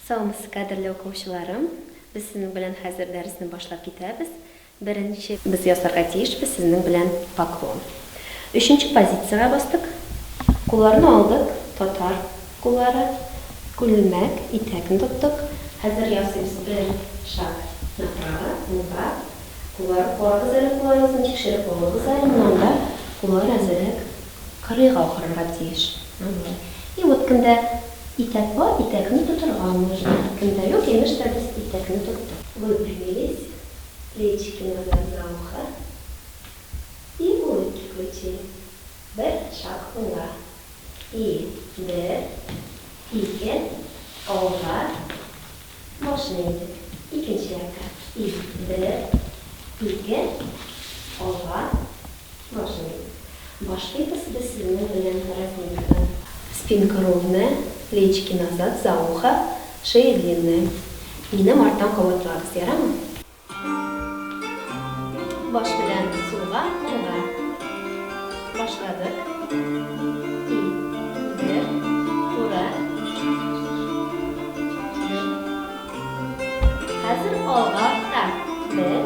Саумысыз, кадерле укучыларым! Без сезнең белән хәзер дәресне башлап китәбез. Беренче без ясарга тиешбез сезнең белән поклон. Өченче позициягә бастык. Кулларны алдык, татар куллары, күлмәк, итәкне тоттык. Хәзер ясыйбыз бер шаг направо, уңга. Куллар, карагыз әле кулларыгызны, тикшереп алыгыз әле, менә анда куллар әзерәк кырыйга акырырга тиеш. Менә болай. И вот кемдә итәк бар, итәкне тотырга можно. Кемдә юк, имеш тә без итәкне тоттык. Выпрямились, плечики назад за ухо и улыбки включили. Бер шаг уңга. И бер, ике, алга. Башны идек. Икенче якка. И, бер, ике, алга, башны идек. Башлыйбыз без сезнең белән разминкадан. Спинка ровная, плечики назад, за ухо, шея длинная. Минем арттан кабатлагыз, ярамы? Баш белән сулга, уңга. Башладык. И, бер, туры. Бер. Хәзер алга, артка. Бер,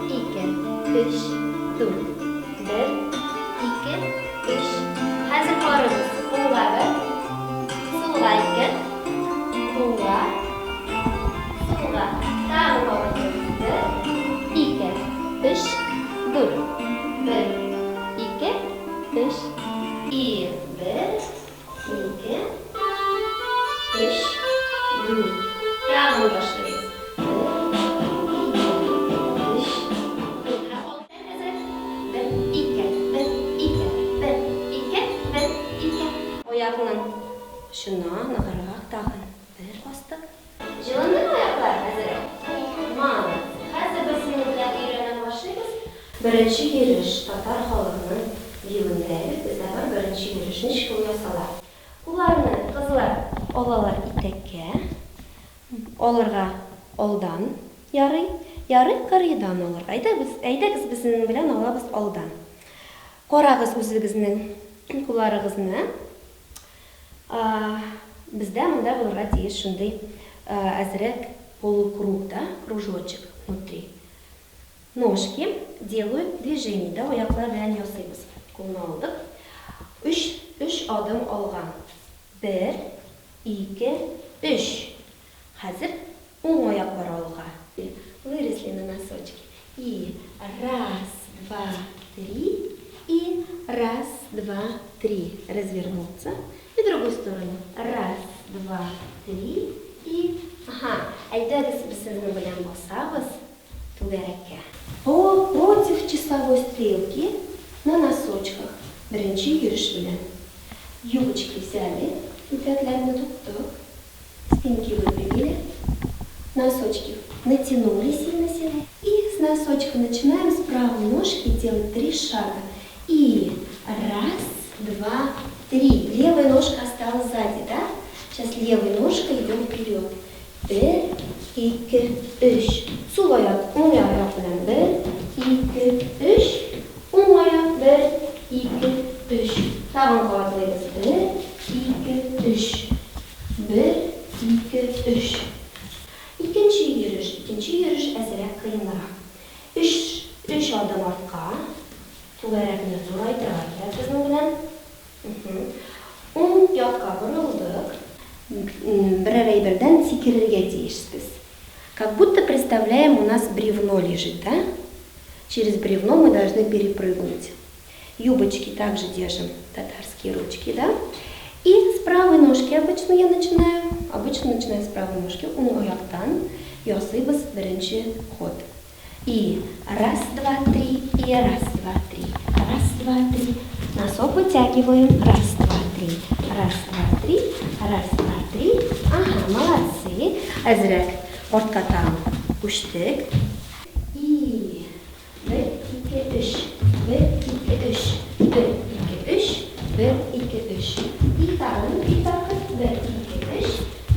ике, өч, дүрт. Бер, ике, өч. Хәзер барыбыз. Уңга бер, сулга ике, уңга, сулга. Тагын кабатлыйбыз. Бер, ике, өч, дүрт. Бер, ике, өч. И бер, ике, өч, дүрт. Тагын башлыйбыз. Бер, ике, өч, дүрт. Һәм Әзер. Бер, ике, бер, ике, бер, ике, бер, ике. Аякның очына ныграк тагын бер бастык. Җылындымы аяклар әзерәк? Молодцы. Хәзер без синең белән өйрәнә башлыйбыз. Беренче йөреш, татар халыкның биюендә бит бездә бар беренче йөреш. Ничек ул ясала? Кулларны кызлар алалар итәккә. Алырга алдан ярый, ярый кырыйдан алырга. Әйдәгез, әйдәгез без сезнең белән алабыз алдан. Карагыз үзегезнең кулларыгызны. Бездә монда булырга тиеш шундый әзрәк полукруг, да, кружочек внутри. Ножки делают движение, да, аяклар белән ясыйбыз. Кулны алдык. Өч, өч адым алга. Бер, ике, өч. Хәзер уң аяк бара алга. Выросли на носочки. И раз, два, три. И раз, два, три. Развернуться. И другую сторону. Раз, два, три. И ага. Әйдәгез без сезнең белән басабыз түгәрәккә. По против часовой стрелки на носочках. Беренче йөреш белән. Юбочки взяли, итәкләрне тоттык, спинки выпрямили, носочки натянули сильно-сильно. И с носочка начинаем с правой ножки делать три шага. И раз, два, три. Левая ножка осталась сзади, да? Сейчас левой ножкой идем вперед. Бер, ике, өч. Сул аяк, уң аяк белән бер, ике, өч. Уң аяк, бер, ике, өч. Тагын кабатлыйбыз. Бер, ике, өч. Бер, ике, өч. Икенче йөреш. Икенче йөреш әзрәк кыенрак. Өч, өч адым артка. Түгәрәкне зурайтырга кирәк безнең белән. Уң якка борылдык. Берәр әйбердән сикерергә тиешбез. Как будто представляем, у нас бревно лежит, да? Через бревно мы должны перепрыгнуть. Юбочки также держим, татарские ручки, да? И с правой ножки обычно я начинаю. Обычно начинаю с правой ножки. Уң аяктан ясыйбыз беренче ход. И раз, два, три, и раз, два, три. Раз, два, три. Носок вытягиваем. Раз, два, три. Раз, два, три. Раз, два, три. Ага, молодцы. Әзрәк артка тагын күчтек. И бер, ике, өч. Бер, ике, өч. Бер, ике, өч. Бер, ике, өч. И тагын бер тапкыр. Бер, ике, өч.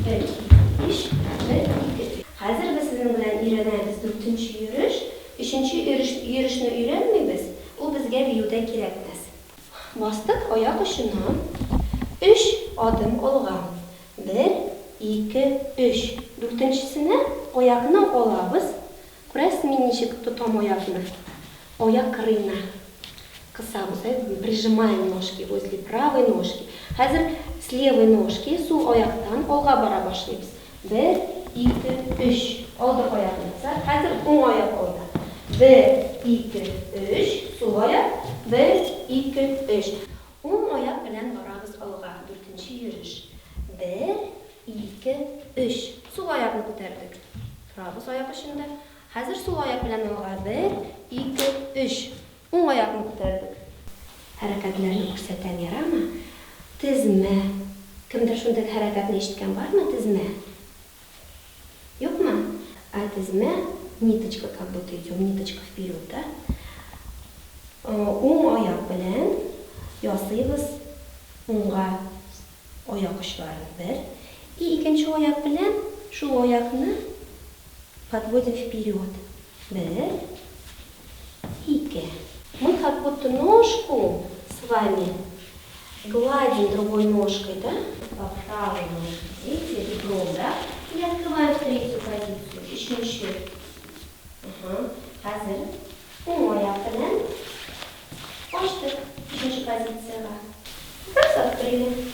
Бер, ике, өч. Бер, ике, өч. Хәзер без сезнең белән өйрәнәбез дүртенче йөреш. Өченче йөреш, йөрешне өйрәнмибез, ул безгә биюдә кирәкмәс. Бастык аяк очына, өч адым алга. Бер, ике, өч. Дүртенчесенә аякны алабыз. Күрәсез, мин ничек тотам аякны? Аяк кырыена кысабыз, прижимаем ножки возле правой ножки. Хәзер с левой ножки, сул аяктан алга бара башлыйбыз. Бер, ике, өч. Алдык аякны. Хәзер уң аяк алда. Бер, ике, өч. Сул аяк. Бер, ике, өч. Уң аяк белән барабыз алга. Дүртенче йөреш. Бер, ике, өч. Сул аякны күтәрдек. Торабыз аяк очында. Хәзер сул аяк белән алга. Бер, ике, өч. Уң аякны күтәрдек. Хәрәкәтләрне күрсәтәм, ярамы? Тезмә. Кемдер шундый хәрәкәтне ишеткән бармы? Тезмә. Юкмы? Ә тезмә, ниточка как будто идем, ниточка вперед, да? Уң аяк белән ясыйбыз уңга аяк очларын бер. И икенче аяк белән шул аякны подводим вперед. Бер, ике. Мы как будто ножку с вами гладим другой ножкой, да? По правой ножке, видите, ребром, да? И открываем в третью позицию. Өченче. Ага. Хәзер уң аяк белән ачтык өченче позициягә. Раз, открыли.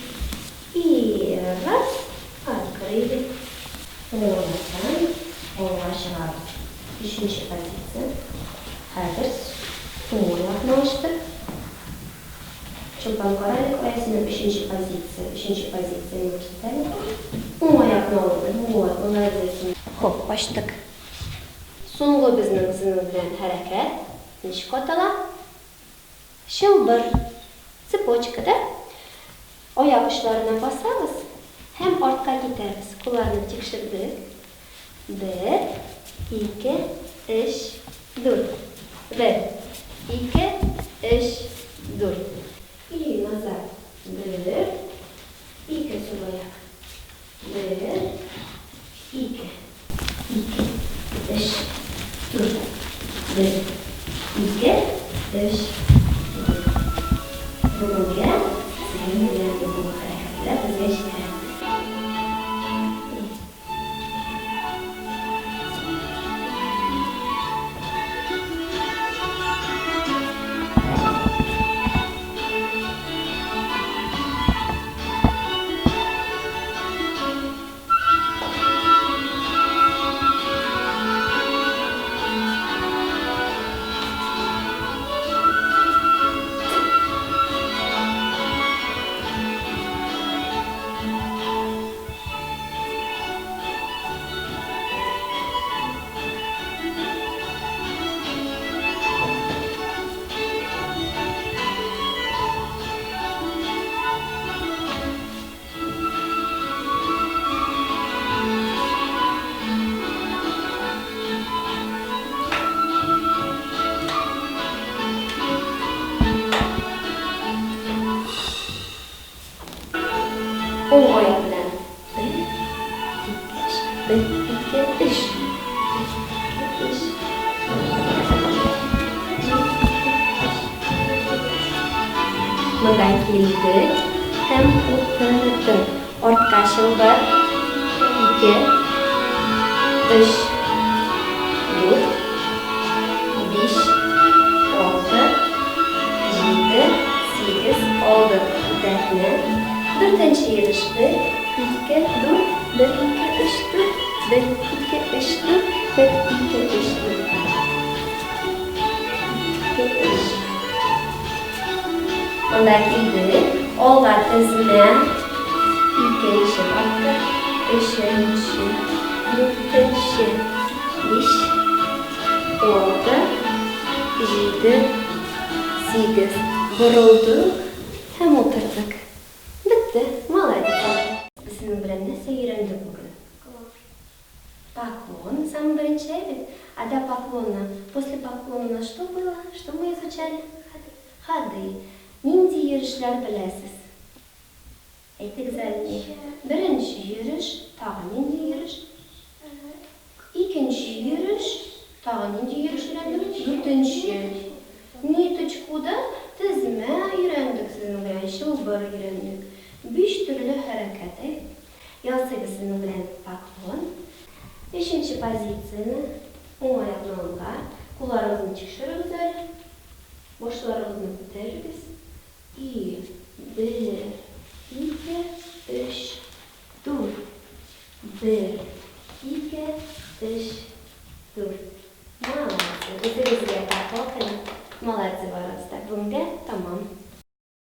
И раз, открыли. Уң аяктан алга чыгабыз. Өченче позиция. Хәзер уң аякны ачтык. Чулпан, кара әле, кая синең өченче позиция? Өченче позицияне күрсәт әле. Уң аякны алдык. Вот, молодец. Хоп, ачтык. Соңгы безнең сезнең белән хәрәкәт ничек атала? Чылбыр. Цепочка, да? Аяк очларына басабыз һәм артка китәбез. Кулларны тикшердек. Бер, ике, өч, дүрт. Бер, ике, өч, дүрт. И назад. Бер, ике сул аяк. Бер, ике. Ике, өч, дүрт. Бер, ике, өч, дүрт. Бүгенгә сезнең белән бу хәрәкәтләр безгә җитә. Уң аяк белән бер, ике, өч, бер, ике, өч, бер, ике, өч. Монда килдек һәм утырдык. Артка чылбыр, ике, өч, дүрт, биш, алты, җиде, сигез, алдык итәкне. Дүртенче йөреш, бер, ике, дүрт, бер, ике, өч, дүрт, бер, ике, өч, дүрт, бер, ике, өч, дүрт. Ике, өч. Монда килдек. Алга тезмә. Икенче тапкыр. Өченче. Дүртенче. Биш. Алты. Җиде. Сигез. Борылдык һәм утырдык. Бетте. Молодец. Без сезнең белән нәрсә өйрәндек бүген? Поклон, самый беренче бит. А до поклона, после поклона у нас что было? Что мы изучали? Ходы. Нинди йөрешләр беләсез? Әйтегез әле. Беренче йөреш, тагы нинди йөреш? Икенче йөреш, тагы нинди йөреш өйрәндек? Дүртенче. Ниточку да тезмә өйрәндек сезнең белән, чылбыр өйрәндек. Биш төрле хәрәкәт, әй. Ясыйбыз сезнең белән поклон. Өченче позицияне уң аякны алга, кулларыгызны тикшерегез әле. Башларыгызны күтәрегез. И, бер, ике, өч, дүрт. Бер, ике, өч.